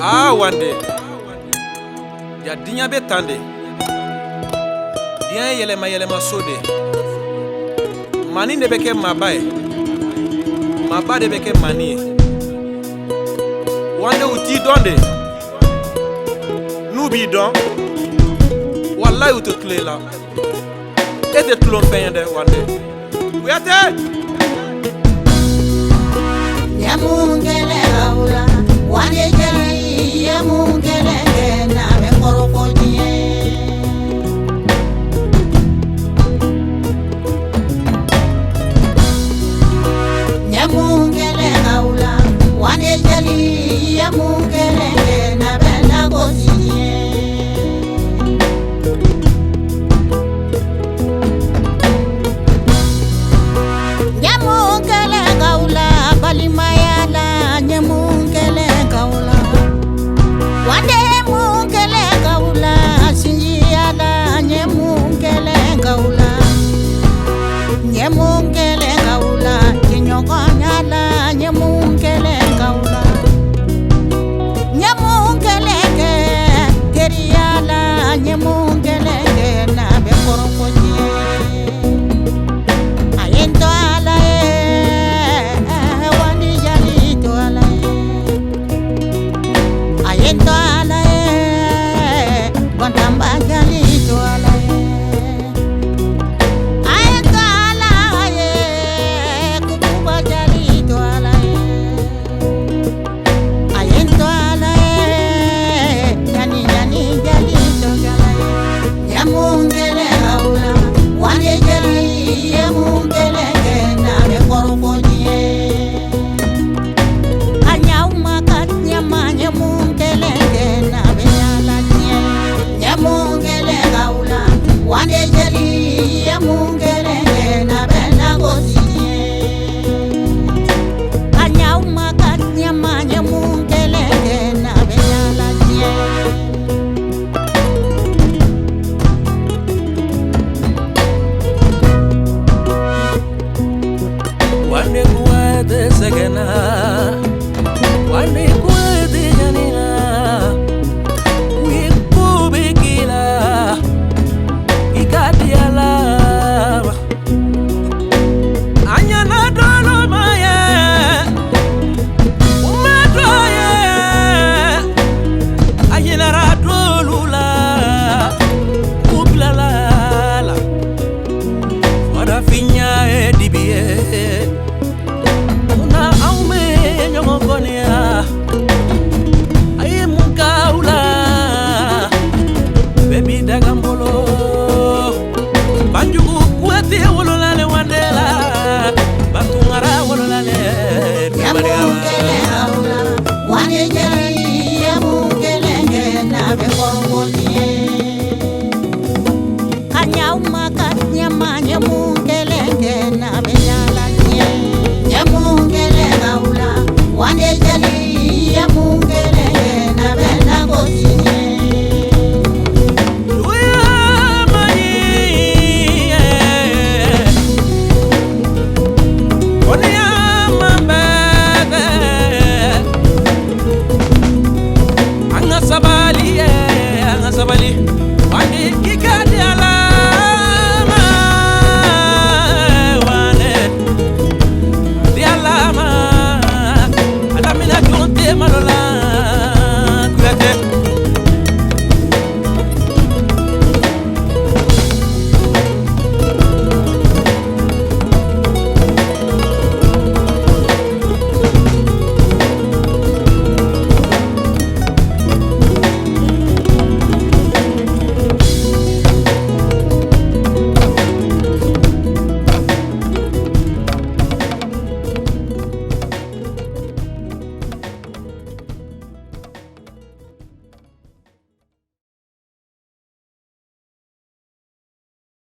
Aa Wande, ja diɲɛ bɛ tan de, diɲɛ ye yɛlɛma yɛlɛma so de. Manin de bɛ kɛ maaba ye, maaba de bɛ kɛ manin ye. Wande, u t'i dɔn de. N'u b'i dɔn, walayi, u tɛ tulo i la. E tɛ tulon fɛn ye dɛ, Wande Kuyate. Ye mun kɛlɛ aw la, Wande jeli? Ye mun kɛlɛ kɛ n'a bɛ kɔrɔfɔ diɲɛ? Ye mun kɛlɛ aw la, Wande jeli? Ye mun kɛlɛ kɛ n'a bɛ lagosi diɲɛ? Ye mun kɛlɛ k'aw la balimaya la? Ye mun kɛlɛ k'aw la, Wande? Mun kɛlɛ k'aw la sinjiya la? Ye mun kɛlɛ k'aw la? Ye mun kɛlɛ k'aw la jɛɲɔgɔnya la? Ye mun kɛlɛ k'aw la? Ye mun kɛlɛ kɛ teriya la? Ye mun kɛlɛ kɛ n'a bɛ kɔrɔfɔ diɲɛ? A ye n to Ala ye, Wande jali to Ala ye. A ye n to Ala ye, Bantamba jali to Ala ye. A ye n to Ala ye, Kukuba jali to Ala ye. A ye n to Ala ye, ɲani ɲani jali to Ala ye. Ye mun kɛlɛ aw la, Wande jali? Ye mun kɛlɛ kɛ n'a bɛ kɔrɔfɔ diɲɛ? Ka ɲaw ma ka ɲɛma, ye mun kɛlɛ kɛ n'a bɛ yaala diɲɛ? Ye mun kɛlɛ k'aw la, Wande jeli? Ye mun kɛlɛ kɛ n'a bɛ lagosi diɲɛ? Ka ɲaw ma ka ɲɛma, ye mun kɛlɛ kɛ n'a bɛ yaala diɲɛ? Wande Kuyate sɛgɛnna, Wande Kuyate ɲanina, u ye ko bɛɛ k'i la, i ka di Ala ma. A ɲɛna dɔlu ma ye, u ma dɔ ye, a ɲinɛra dɔlu la, u bilala la. Farafinya ye dibi ye, munna anw bɛ ɲɔgɔn kɔniya? A ye mun k'aw la? Bɛɛ b'i daga n bolo. Banjugu Kuyate wolola le Wande la, Batunkara wolola le Ye mun kɛlɛ aw la, Wande jeli? Ye mun kɛlɛ kɛ n'a bɛ kɔrɔfɔ diɲɛ? Ka ɲaw ma ka ɲɛma, ye mun kɛlɛ kɛ n'a bɛ yaala diɲɛ? Ye mun kɛlɛ k'aw la, Wande?